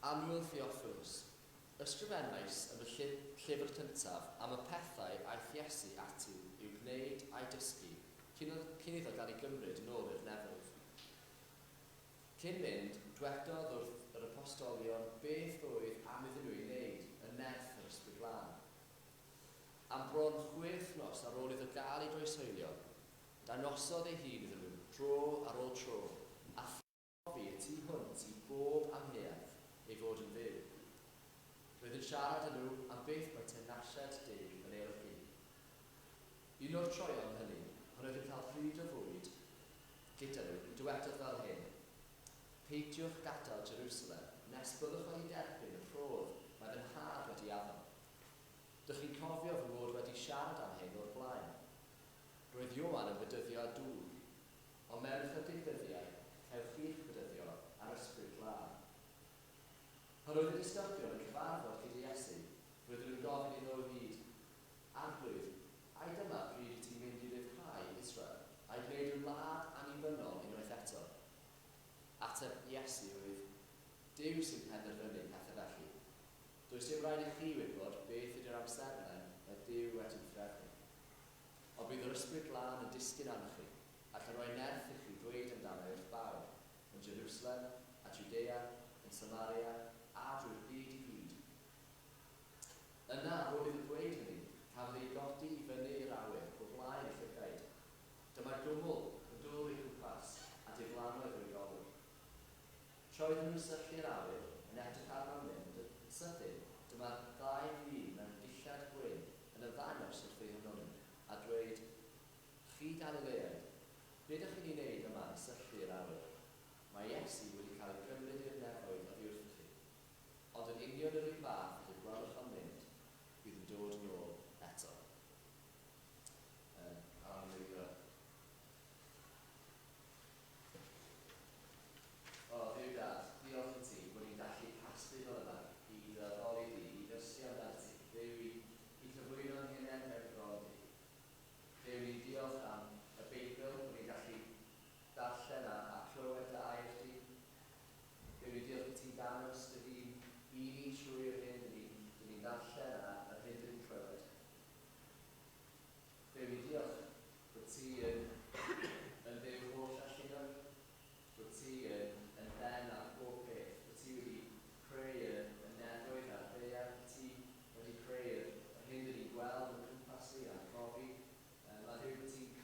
Annwyl Theophilus, ysgrifennais yn fy llyfr cyntaf am y pethau aeth Iesu ati i'w gwneud a'u dysgu cyn cyn iddo gael ei gymryd yn ôl i'r nefoedd. Cyn mynd, dwedodd wrth yr apostolion beth oedd am iddyn nhw ei wneud yn nerth yr Ysbryd Glân. Am bron 6 wythnos ar ôl iddo gael ei groeshoelio, dangosodd ei hun iddyn nhw dro ar ôl tro, a phrofi y tu hwnt i bob amheuaeth ei fod yn fyw. Roedd yn siarad â nhw am beth mae teyrnasiad Duw yn ei olygu. Un o'r troeon hynny, pan oedd yn cael pryd o fwyd gyda nhw, dywedodd fel hyn: "Peidiwch gadael Jerusalem nes byddwch wedi derbyn y rhodd mae fy Nhad wedi addo. Dych chi'n cofio fy mod wedi siarad am hyn o'r blaen. Roedd Ioan yn bedyddio â dŵr, ond mewn ychydig ddyddiau cewch chi'ch bedyddio â'r Ysbryd Glân." Pan oedd y disgyblion yn cyfarfod gyda Iesu, roedden nhw'n gofyn iddo o hyd, "Arglwydd, ai dyma pryd wyt ti'n mynd i ryddhau Israel, a'i gwneud yn wlad annibynnol unwaith eto?" Ateb Iesu oedd, "Duw sy'n penderfynu pethau felly. Does dim rhaid i chi wybod beth ydy'r amserlen mae Duw wedi'i threfnu. Ond bydd yr Ysbryd Glân yn disgyn arnoch chi, ac yn rhoi nerth i chi ddweud amdano wrth bawb, yn Jerusalem, a Jwdea, yn Samaria, a drwy'r byd i gyd." Yna, ar ôl iddo ddweud hynny, cafodd ei godi i fyny i'r awyr o flaen eu llygaid. Dyma gwmwl yn dod o'u cwmpas, a diflannodd o'u golwg. Tra oedden nhw'n syllu'r awyr, yn edrych arno'n mynd, yn sydyn, dyma ddau ddyn mewn dillad gwyn yn ymddangos wrth eu hymyl nhw, a dweud, "Chi Galileaid, be dych chi'n ei wneud yma yn syllu i'r awyr? Mae Iesu wedi cael ei gymryd i'r nefoedd oddi wrthych chi. Ond yn union yr un fath ag y gwelwch o'n mynd, bydd yn dod yn ôl eto." Haleluia. O, Dduw Dad, diolch i ti bod ni'n gallu casglu fel yma i dy addoli di, i ddysgu amdanat ti, Dduw, i cyflwyno'n hunain ger dy fron di. Duw, ni'n diolch am y Beibl, bod ni'n gallu darllen a clywed dy air di. Duw, ni'n diolch bod ti'n dangos dy hun i ni trwy'r hyn dyn ni'n dyn ni ddarllen a yr hyn dyn ni'n clywed. Duw, ni'n diolch bod ti yn Dduw holl alluog, bod ti yn ben ar bob peth, bod ti wedi creu y nefoedd a'r ddaear, bod ti wedi creu yr hyn dyn ni'n gweld o'n cwmpas ni a'n profi. A Duw, bod ti'n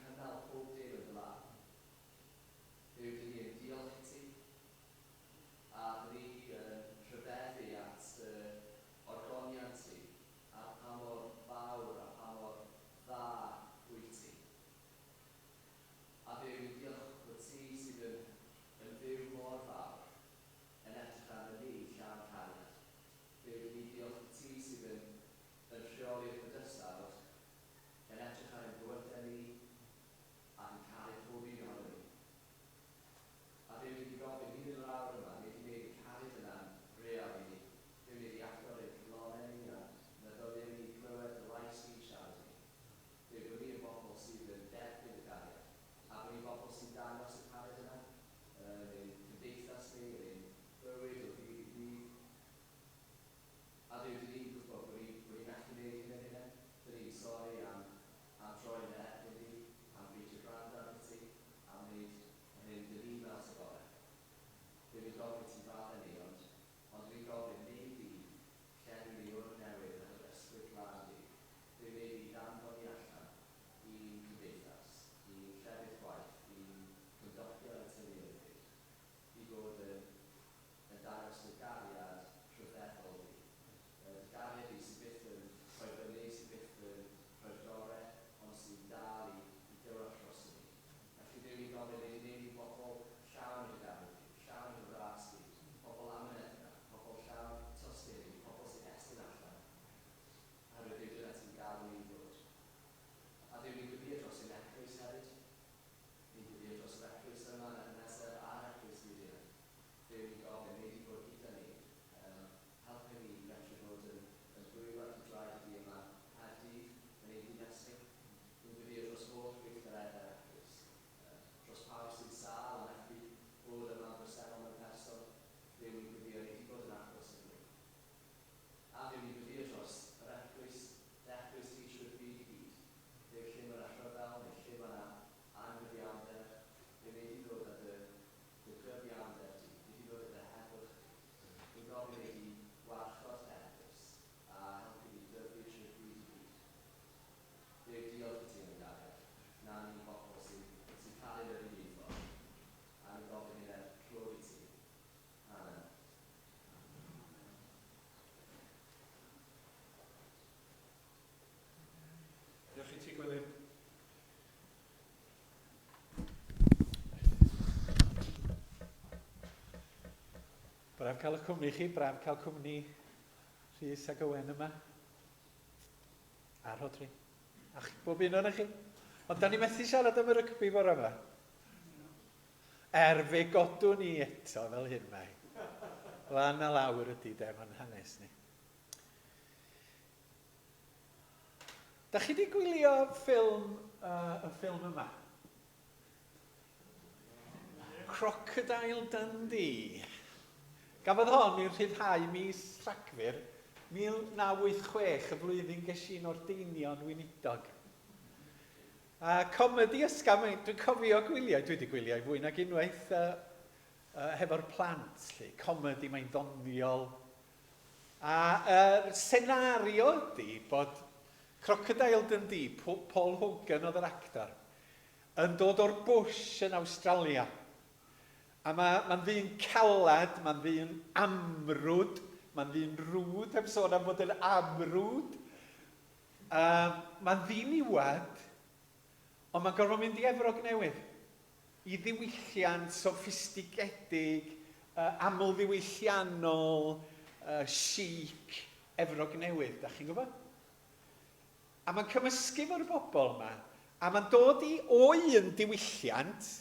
Braf cael eich cwmni chi, braf cael cwmni Rhys ac Owen yma. A Rhodri. A chi, bob un o'n chi. Ond da ni methu siarad am y rygbi bore yma. Er fe godwn ni eto fel hyn mae. Lan a lawr ydy de, mae'n hanes ni. Da chi wedi gwylio ffilm, y ffilm yma? Crocodile Dundee. Gafodd hon ei rhyddhau mis Rhagfyr 1986, y flwyddyn ges i'n ordeinio'n weinidog. A comedi ysgafn, dwi'n cofio gwyliau, dwi wedi gwyliau fwy nag unwaith hefo'r plant, 'lly. Comedi, mae'n ddoniol. A yr senario ydy bod Crocodile Dundee, Paul Hogan oedd yr actor, yn dod o'r bush yn Awstralia. A mae'n ma ddyn caled, mae'n ddyn amrwd, mae'n ddyn rwd, heb sôn am fod yn amrwd. Mae'n ddiniwed, ond mae'n gorfod mynd i Efrog Newydd, i ddiwylliant soffistigedig, amlddiwylliannol, chic Efrog Newydd, da chi'n gwybod? A mae'n cymysgu efo'r bobl yma, a mae'n dod i o un diwylliant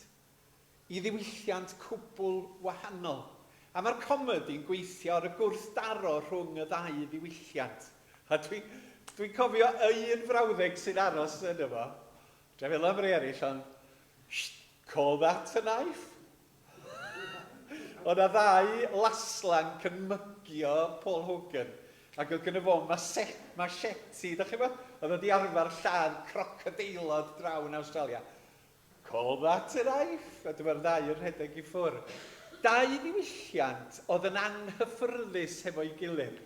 i ddiwylliant cwbl wahanol. A mae'r comedi'n gweithio ar y gwrthdaro rhwng y ddau ddiwylliant. A dwi'n dwi cofio un frawddeg sy'n aros yn efo. Dwi'n meddwl am rei eraill, ond Sht, call that a knife? Oedd 'na ddau laslanc yn mygio Paul Hogan, ac oedd gynno fo machete, dach chi'n gwybod? Oedd o 'di arfer lladd crocodeilod draw yn Awstralia. Call that a knife? A dyma'r ddau yn rhedeg i ffwrdd. Dau ddiwylliant oedd yn anghyffyrddus hefo'i gilydd.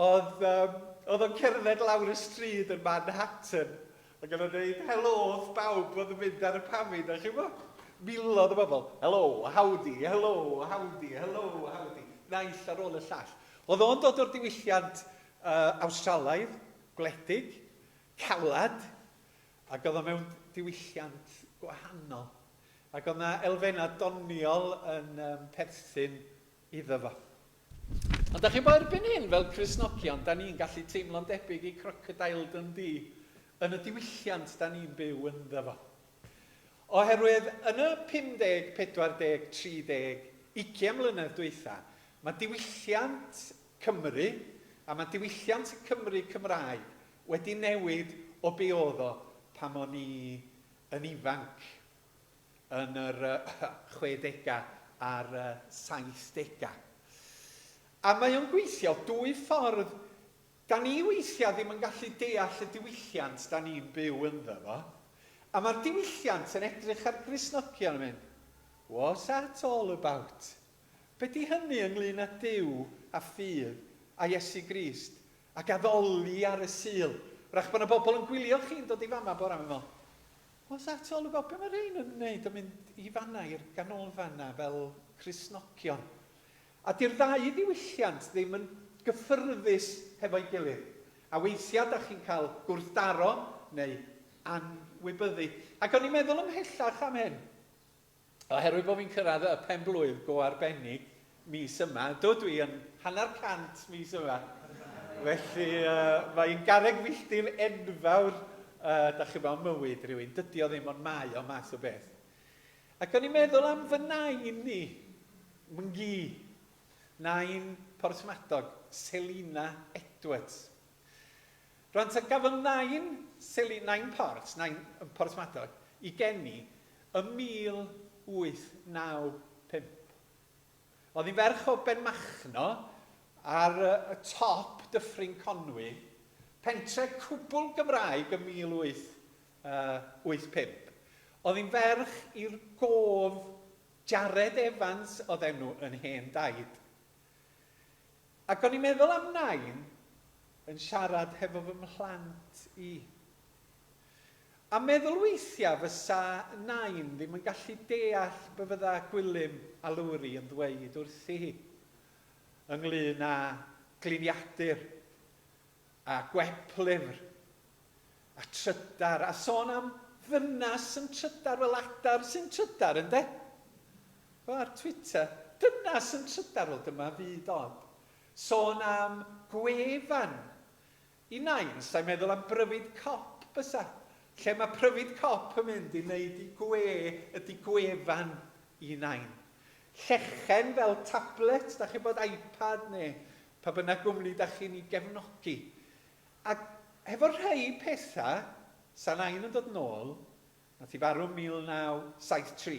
Oedd, um, oedd o'n cerdded lawr y stryd yn Manhattan ac oedd o'n dweud helo wrth bawb oedd yn mynd ar y pafin, a chi'n gwybod? Miloedd o bobl, hello, howdy, hello, howdy, hello, howdy, naill ar ôl y llall. Oedd o'n dod o'r diwylliant Awstralaidd, gwledig, caled, Ac oedd o mewn diwylliant gwahanol. Ac oedd 'na elfennau doniol yn um, perthyn iddo fo. Ond da chi'n bod erbyn hyn, fel Cristnogion, da ni'n gallu teimlo'n debyg i Crocodile Dundee yn y diwylliant da ni'n byw ynddo fo. Oherwydd yn y 50, 40, 30, 20 mlynedd dwytha, mae diwylliant Cymru a mae diwylliant y Cymru Cymraeg wedi newid o be o'dd o pan o'n i yn ifanc yn yr chwedegau a'r saithdegau. A mae o'n gweithio dwy ffordd. Da ni weithiau ddim yn gallu deall y diwylliant da ni'n byw ynddo fo. A mae'r diwylliant yn edrych ar Gristnogion yn mynd, What's that all about? Be di hynny ynglyn â Duw a ffydd a Iesu Grist Ac addoli ar y Sul. Wrach bod 'na bobl yn gwylio chi'n dod i fama bore 'ma yn meddwl, What's that all about? Be mae rhein yn wneud yn mynd i fanna i'r ganolfan 'na fel Cristnogion? A 'di'r ddau ddiwylliant ddim yn gyffyrddus hefo'i gilydd. A weithiau da chi'n cael gwrthdaro neu anwybyddu. Ac o'n i'n meddwl ymhellach am hyn. Oherwydd bod fi'n cyrraedd y pen-blwydd go arbennig mis yma, ydw dwi yn hanner cant mis yma, felly mae'n garreg filltir enfawr, da chi mewn mywyd rhywun, dydy o ddim ond mae o math o beth. Ac o'n i'n meddwl am fy nain i, mngi, nain Porthmadog, Selina Edwards. Rwan ta gafodd nain Seli, nain Port, nain Porthmadog, i geni ym 1895. Oedd hi'n ferch o Benmachno ar y top Dyffryn Conwy, pentre cwbl Gymraeg ym 1885. Oedd hi'n ferch i'r gof Jared Evans oedd enw yn hen daid. Ac o'n i'n meddwl am Nain yn siarad hefo fy mhlant i. A meddwl weithiau fysa Nain ddim yn gallu deall be fydda Gwilym a Lowri yn ddweud wrthi hi ynglyn â gliniadur a gweplyfr a trydar, a sôn am ddynas yn trydar, wel adar sy'n trydar, ynde? Wel, ar Twitter, dynas! dynas yn trydar, wel dyma fyd od. Sôn am gwefan. I nain, sa'n meddwl am bryfid cop bysa. Lle mae pryfid cop yn mynd i wneud i gwe ydy gwefan i nain. Llechen fel tablet, da chi'n bod iPad neu pa bynnag gwmni da chi'n ei gefnogi. Ac hefo rhai pethau, sa nain yn dod nôl, nath hi farw 1973,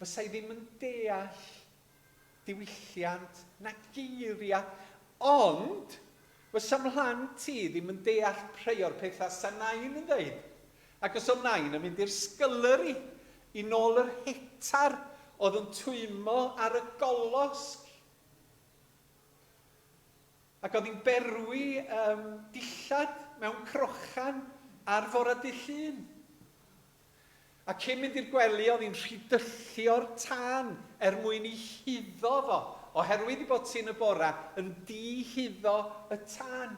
fysa i ddim yn deall diwylliant na geiriau, ond fysa mhlant i ddim yn deall rhai o'r pethau sa nain yn ddeud. Ac os oedd nain yn mynd i'r scullery i nôl yr hetar oedd yn twymo ar y golosg, Ac oedd hi'n berwi um, dillad mewn crochan ar fore dydd Llun. A cyn mynd i'r gwely oedd hi'n rhidyllio'r tân er mwyn i huddo fo, oherwydd i bod ti'n y bora yn dihuddo y tân.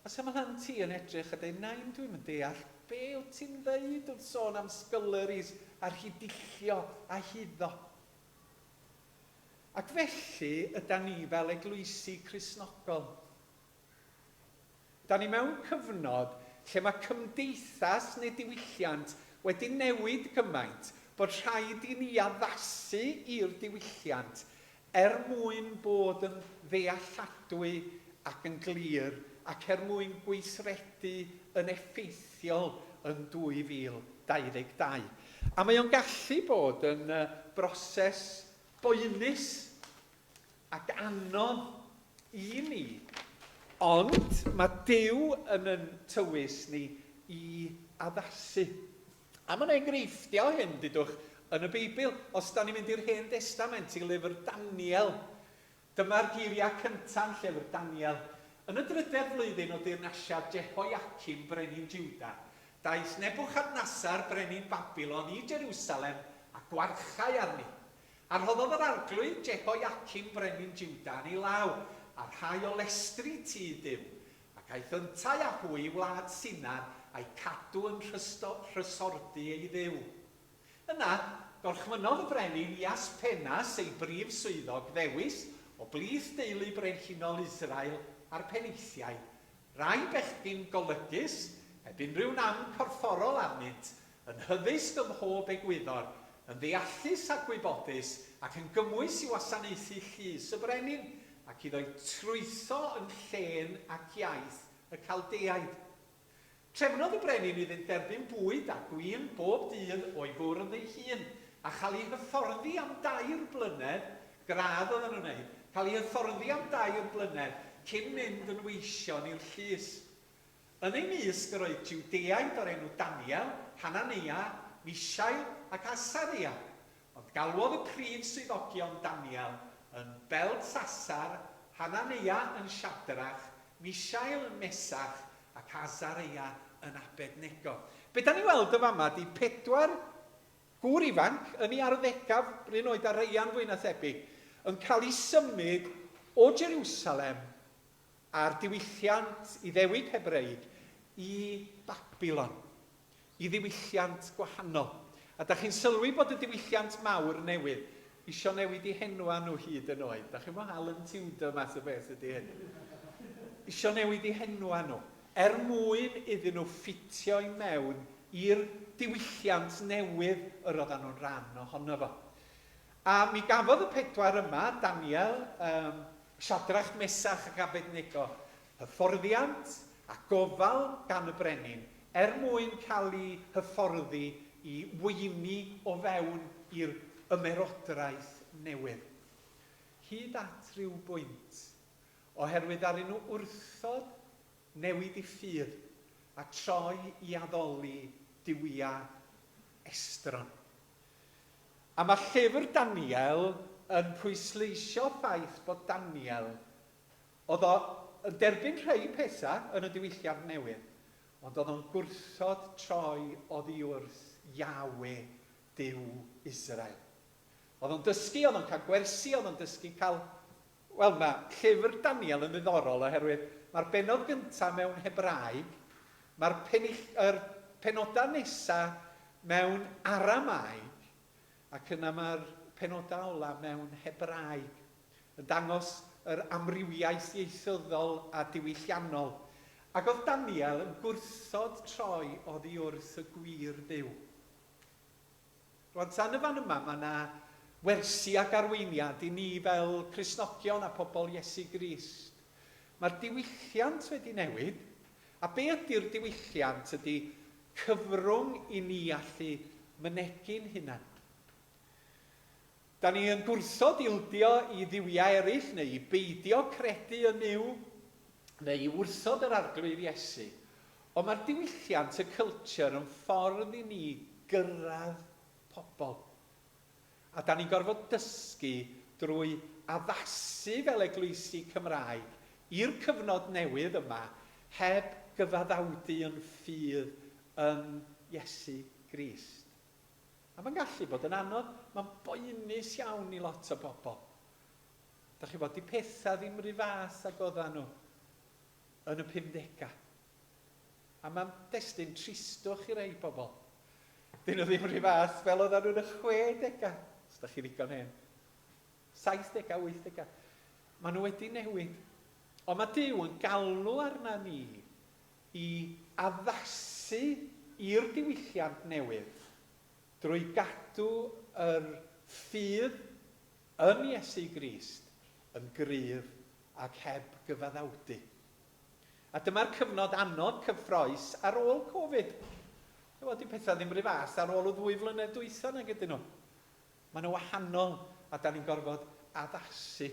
A sa mhlant i yn edrych a deud, Nain, dwi'm yn deall be wyt ti'n ddeud wrth sôn am sculleries a rhidyllio a huddo. Ac felly ydan ni fel eglwysi Cristnogol. Da ni mewn cyfnod lle mae cymdeithas neu diwylliant wedi newid gymaint bod rhaid i ni addasu i'r diwylliant er mwyn bod yn ddealladwy ac yn glir ac er mwyn gweithredu yn effeithiol yn 2022. A mae o'n gallu bod yn broses boenus ac anodd i ni, ond mae Duw yn yn tywys ni i addasu. A mae yna enghreifftiau o hyn, dudwch, yn y Beibl. Os da ni'n mynd i'r Hen Destament, i lyfr Daniel, dyma'r geiriau cyntaf yn llyfr Daniel. Yn y drydedd flwyddyn o deyrnasiad Jehoiacim brenin Juda, daeth Nebuchadnezzar brenin Babilon i Jerusalem a gwarchau arni. A rhoddodd yr arglwydd Jehoiacim brenin Juda yn ei law, a rhai o lestri tŷ Duw, ac aeth yntau â hwy i wlad Sinar, a'u cadw yn rhysordy ei dduw. Yna, gorchmynnodd y brenin i Aspenas, ei brif swyddog, ddewis, o blith deulu brenhinol Israel a'r penaethiaid, rai bechgyn golygus, heb unrhyw nam corfforol arnynt, yn hyddysg ym mhob egwyddor, yn ddeallus a gwybodus, ac yn gymwys i wasanaethu llys y brenin, ac iddo'u trwytho yn llên ac iaith y Caldeaid. Trefnodd y brenin iddynt dderbyn bwyd a gwin bob dydd o'i fwrdd ei hun, a chael eu hyfforddi am dair blynedd, gradd oedden nhw'n wneud, cael eu hyfforddi am dair blynedd cyn mynd yn weision i'r llys. Yn eu mysg yr oedd Jwdeaid o'r enw Daniel, Hananeia, Mishael ac Asaria. Ond galwodd y prif swyddogion Daniel yn Beltsasar, Hananeia yn Shadrach, Mishael yn Mesach, ac Asareia yn Abednego. Be da ni'n weld yn fama di pedwar gŵr ifanc yn ei arddegau, 'run oed â Ryan fwy na thebyg, yn cael eu symud o Jerusalem a'r diwylliant Iddewig Hebreig i Babilon, i ddiwylliant gwahanol. A da chi'n sylwi bod y diwylliant mawr newydd isio newid eu henwa nhw hyd yn oed. Da chi'n gwybod Alan Tudor math o beth ydy hyn. Isio newid eu henwa nhw, er mwyn iddyn nhw ffitio i mewn i'r diwylliant newydd yr oedden nhw'n rhan ohono fo. A mi gafodd y pedwar yma, Daniel, um, Shadrach, Mesach ac Abednego, hyfforddiant a gofal gan y brenin er mwyn cael eu hyfforddi i weini o fewn i'r ymerodraeth newydd. Hyd at ryw bwynt, oherwydd ddaru nhw wrthod newid eu ffydd a troi i addoli duwiau estron. A mae llyfr Daniel yn pwysleisio ffaith bod Daniel, oedd o yn derbyn rhai pethau yn y diwylliant newydd, ond oedd o'n gwrthod troi oddi wrth Yahweh, Duw Israel. Oedd o'n dysgu, oedd o'n cael gwersi, oedd o'n dysgu cael... Wel, mae llyfr Daniel yn ddiddorol oherwydd mae'r bennod gyntaf mewn Hebraeg, mae'r penill, yr penodau nesaf mewn Aramaeg, ac yna mae'r penodau ola mewn Hebraeg, yn dangos yr amrywiaeth ieithyddol a diwylliannol. Ac oedd Daniel yn gwrthod troi oddi wrth y gwir Dduw. Rwan, tan y fan yma, mae yna wersi ac arweiniad i ni fel Cristnogion a pobl Iesu Grist. Mae'r diwylliant wedi newid, a be ydy'r diwylliant ydy cyfrwng i ni allu mynegi'n hunan. Da ni yn gwrthod ildio i dduwiau eraill neu i beidio credu yn Nuw neu i wrthod yr Arglwydd Iesu. Ond mae'r diwylliant, y culture, yn ffordd i ni gyrraedd pobl. A da ni'n gorfod dysgu drwy addasu fel eglwysi Cymraeg i'r cyfnod newydd yma heb gyfaddawdu yn ffydd yn Iesu Grist. A mae'n gallu bod yn anodd, mae'n boenus iawn i lot o bobl. Da chi bod, di pethau ddim rhy fath ag oedden nhw yn y 50au. A mae'n destun tristwch i rei bobl. Dyn nhw ddim rhy fath fel oedden nhw'n y 60au, os da chi ddigon hen. 70au, 80au. Maen nhw wedi newid. Ond mae Duw yn galw arna ni i addasu i'r diwylliant newydd drwy gadw yr ffydd yn Iesu Grist yn gryf ac heb gyfaddawdu. A dyma'r cyfnod anodd cyffroes ar ôl Covid. Chimod, 'di pethau ddim 'run fath ar ôl y ddwy flynedd dwytha nag ydyn nhw. Maen nhw wahanol a 'dan ni'n gorfod addasu.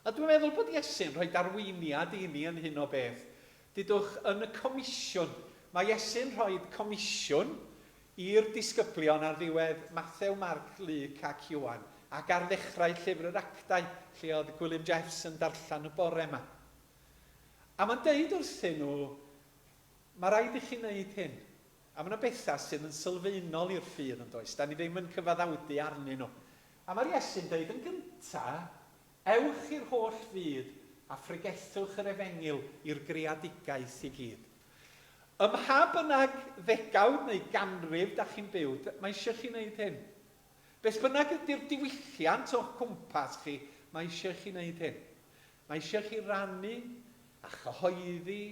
A dwi'n meddwl bod Iesu'n rhoi arweiniad i ni yn hyn o beth. Dudwch, yn y comisiwn. Mae Iesu'n rhoi comisiwn i'r disgyblion ar ddiwedd Mathew, Marc, Luc ac Ioan, ac ar ddechrau llyfr yr Actau, lle oedd Gwilym Jeffs yn darllen y bore yma. A mae'n deud wrthyn nhw, mae rhaid i chi wneud hyn. A mae yna bethau sydd yn sylfaenol i'r ffydd, yn does? Da ni ddim yn cyfaddawdu arnyn nhw. A mae'r Iesu'n deud yn gynta, Ewch i'r holl fyd a phregethwch yr efengyl i'r greadigaeth i gyd. Ym mha bynnag ddegawd neu ganrif da chi'n byw, mae eisiau chi wneud hyn. Beth bynnag ydy'r diwylliant o'ch cwmpas chi, mae eisiau chi wneud hyn. Mae eisiau chi rannu a chyhoeddi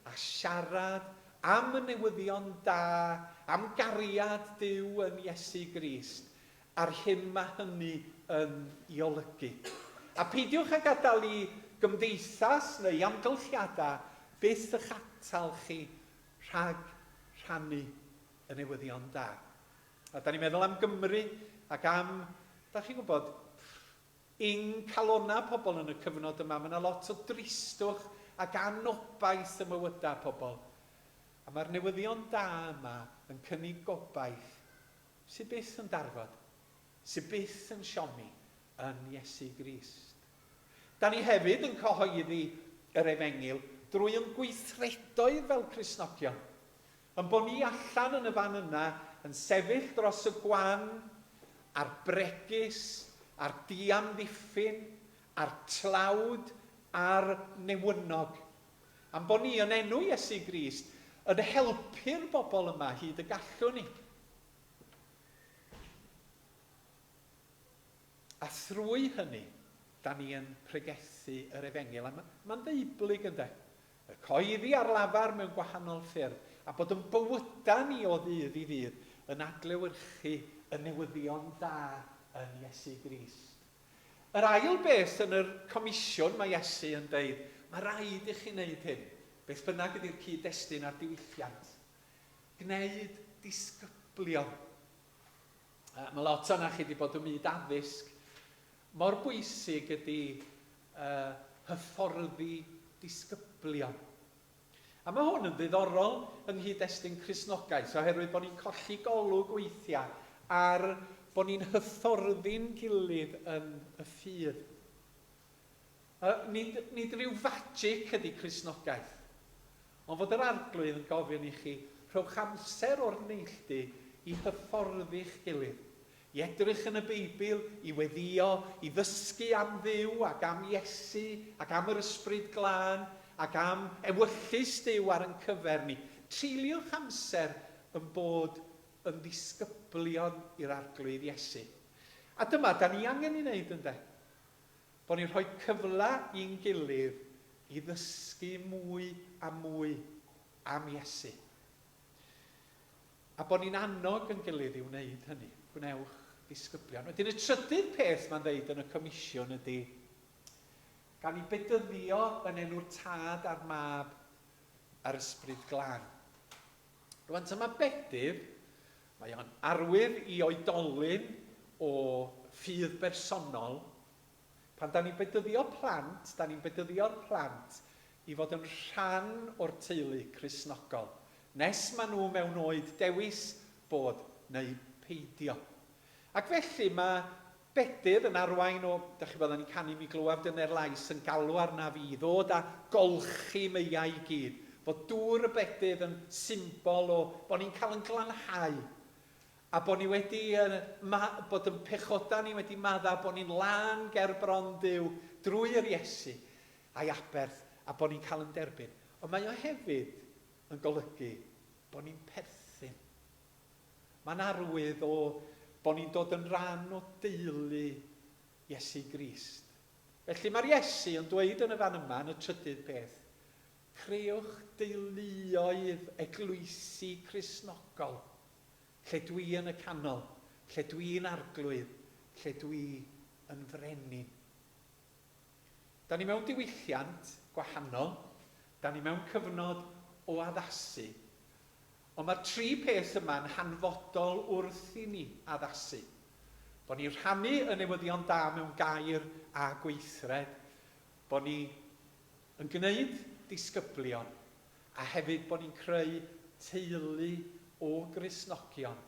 a siarad am y newyddion da, am gariad Duw yn Iesu Grist, a'r hyn mae hynny yn 'i olygu. A peidiwch â gadael i gymdeithas neu amgylchiadau byth ych atal chi rhag rhannu y newyddion da. A da ni'n meddwl am Gymru ac am, da chi'n gwybod, ing calonnau pobl yn y cyfnod yma. Mae yna lot o dristwch ac anobaith ym mywydau pobl. A mae'r newyddion da yma yn cynnig gobaith Sy byth yn darfod, sy byth yn siomi, yn Iesu Grist. Da ni hefyd yn cyhoeddi yr Efengyl drwy yn gweithredoedd fel Cristnogion. Yn bod ni allan yn y fan yna yn sefyll dros y gwan, a'r bregus, a'r diamddiffyn, a'r tlawd, a'r newynog. Am bod ni yn enw Iesu Grist yn helpu'r bobl yma hyd y gallwn ni. A thrwy hynny, da ni yn pregethu yr efengyl. A mae'n ddeublyg ynde? Y coeddi ar lafar mewn gwahanol ffyrdd, a bod yn bywydau ni o ddydd i ddydd yn adlewyrchu y newyddion da yn Iesu Grist. Yr ail beth yn yr comisiwn mae Iesu yn deud, mae rhaid i chi wneud hyn, beth bynnag ydy'r cyd-destun a'r diwylliant. Gwneud disgyblion. Mae lot o'na chi wedi bod ym myd addysg. Mor bwysig ydy uh, hyfforddi disgyblion. A mae hwn yn ddiddorol yng nghyd-destun Cristnogaeth oherwydd bod ni'n colli golwg weithiau ar bod ni'n hyfforddi'n gilydd yn y ffydd. Nid, nid rhyw fagic ydy Cristnogaeth, ond fod yr Arglwydd yn gofyn i chi, rhowch amser o'r neilltu i hyfforddi'ch gilydd, i edrych yn y Beibl, i weddïo, i ddysgu am Dduw ac am Iesu ac am yr Ysbryd Glân ac am ewyllys Duw ar ein cyfer ni. Treuliwch amser yn bod yn ddisgyblion i'r Arglwydd Iesu. A dyma, da ni angen i wneud ynde. Bod ni'n rhoi cyfle i'n gilydd i ddysgu mwy a mwy am Iesu. A bod ni'n annog yn gilydd i wneud hynny. Gwnewch ddisgyblion. Wedyn y trydydd peth mae'n ddeud yn y comisiwn ydy, gan i bedyddio yn enw'r Tad a'r Mab a'r Ysbryd Glân. Rwan, ta mae bedydd, mae o'n arwydd i oedolyn o ffydd bersonol. Pan da ni'n bedyddio plant, da ni'n bedyddio'r plant i fod yn rhan o'r teulu Cristnogol, nes maen nhw mewn oed dewis bod neu peidio. Ac felly mae bedydd yn arwain o, da chi bod, ni'n canu mi glywaf dyner lais yn galw arnaf i ddod a golchi meiau i gyd, fod dŵr y bedydd yn symbol o bod ni'n cael yn glanhau, a bod ni wedi, ma, bod yn pechodau ni wedi maddau, bod ni'n lân ger bron Duw drwy yr Iesu a'i aberth, a bod ni'n cael yn derbyn. Ond mae o hefyd yn golygu bod ni'n perthyn. Mae'n arwydd o bod ni'n dod yn rhan o deulu Iesu Grist. Felly mae'r Iesu yn dweud yn y fan yma, yn y trydydd peth, creuwch deuluoedd eglwysi Cristnogol, lle dwi yn y canol, lle dwi'n arglwydd, lle dwi yn frenin. Da ni mewn diwylliant gwahanol, da ni mewn cyfnod o addasu, Ond mae'r tri peth yma'n hanfodol wrth i ni addasu. Bod ni'n rhannu y newyddion da mewn gair a gweithred, bod ni yn gwneud disgyblion, a hefyd bod ni'n creu teulu o Gristnogion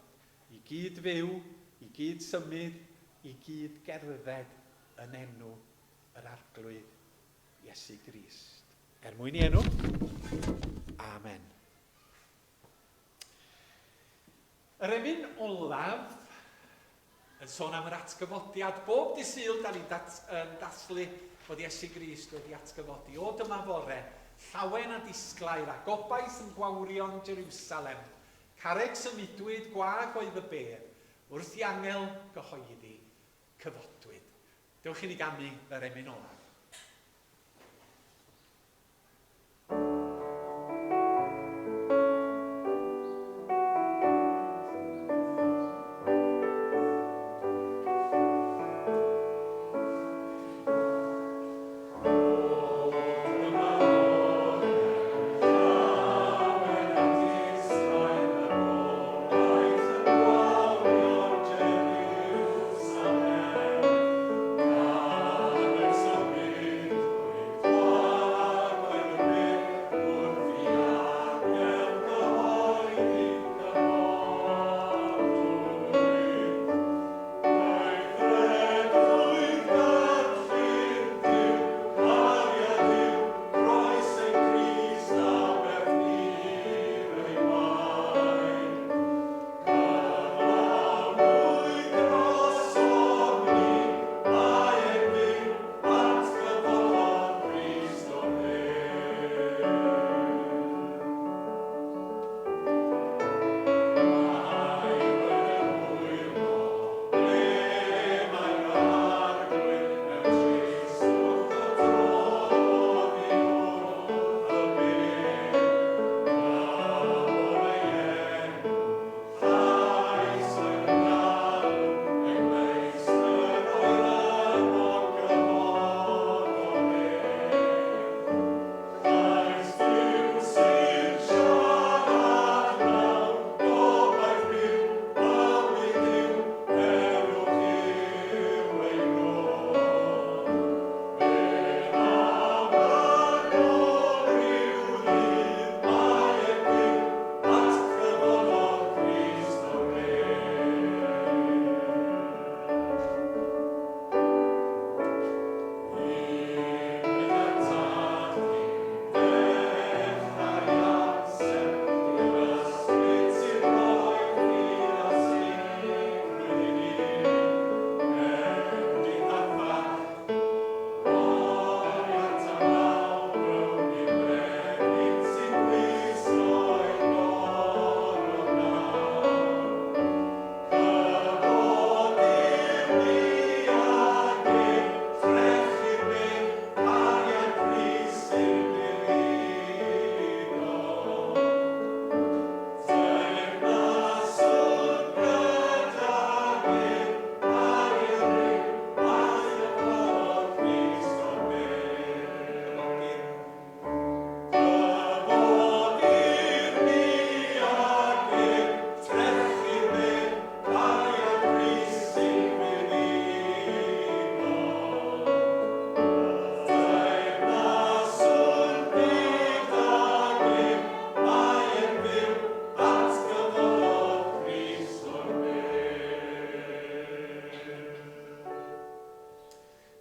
i gyd fyw, i gyd symud, i gyd gerdded yn enw yr Arglwydd Iesu Grist. Er mwyn i enw. Amen. Yr emyn olaf yn sôn am yr atgyfodiad. Bob dydd Sul, da ni'n dat, yn dathlu bod Iesu Grist wedi atgyfodi. O dyma fore, llawen a disglair, a gobaith yn gwawrio'n Jerusalem. Carreg symudwyd, gwag oedd y bedd, wrth i angel gyhoeddi, cyfodwyd. Dewch i ni ganu yr emyn olaf.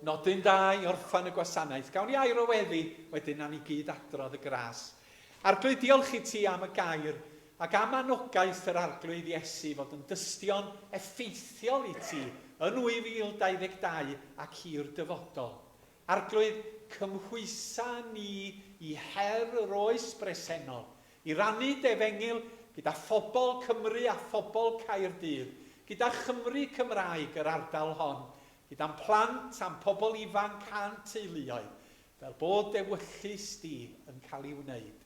Nodyn da i orffan y gwasanaeth. Gawn ni air o weddi, wedyn nawn ni gyd adrodd y gras. Arglwydd, diolch i ti am y gair ac am anogaeth yr Arglwydd Iesu fod yn dystion effeithiol i ti yn 2022 ac i'r dyfodol. Arglwydd, cymhwysa ni i her yr oes bresennol, i rannu d'Efengyl gyda phobl Cymru a phobl Caerdydd, gyda Chymry Cymraeg yr ardal hon, gyda'n plant a'n pobl ifanc a'n teuluoedd, fel bod d'ewyllys di yn cael ei wneud.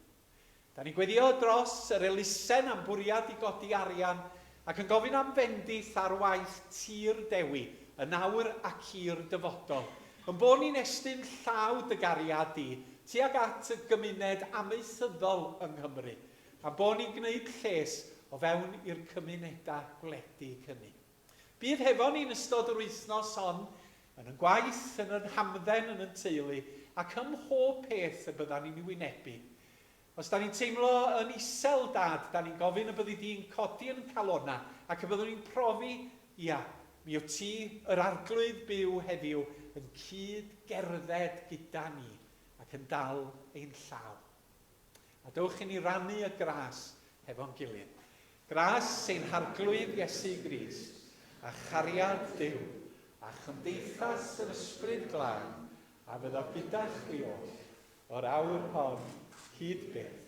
Da ni'n gweddio dros yr elusen a'n bwriad i godi arian ac yn gofyn am fendith ar waith Tir Dewi, yn awr ac i'r dyfodol. Yn bod ni'n estyn llaw dy gariad di tuag at y gymuned amaethyddol yng Nghymru, a'n bod ni'n gwneud lles o fewn i'r cymunedau gwledig hynny. Bydd hefo ni'n ystod yr wythnos hon, yn yn gwaith, yn yn hamdden, yn yn teulu, ac ym mhob peth y byddan ni'n ei wynebu. Os da ni'n teimlo yn isel, Dad, da ni'n gofyn y byddi di'n codi yn calonna, ac y byddwn ni'n profi, ia, mi wyt ti, yr Arglwydd byw heddiw, yn cyd gerdded gyda ni, ac yn dal ein llaw. A dewch i ni rannu y gras hefo'n gilydd. Gras ein Harglwydd Iesu Grist, a chariad Duw, a chymdeithas yr Ysbryd Glân, a fyddo gyda chwi oll, o'r awr hon hyd byth.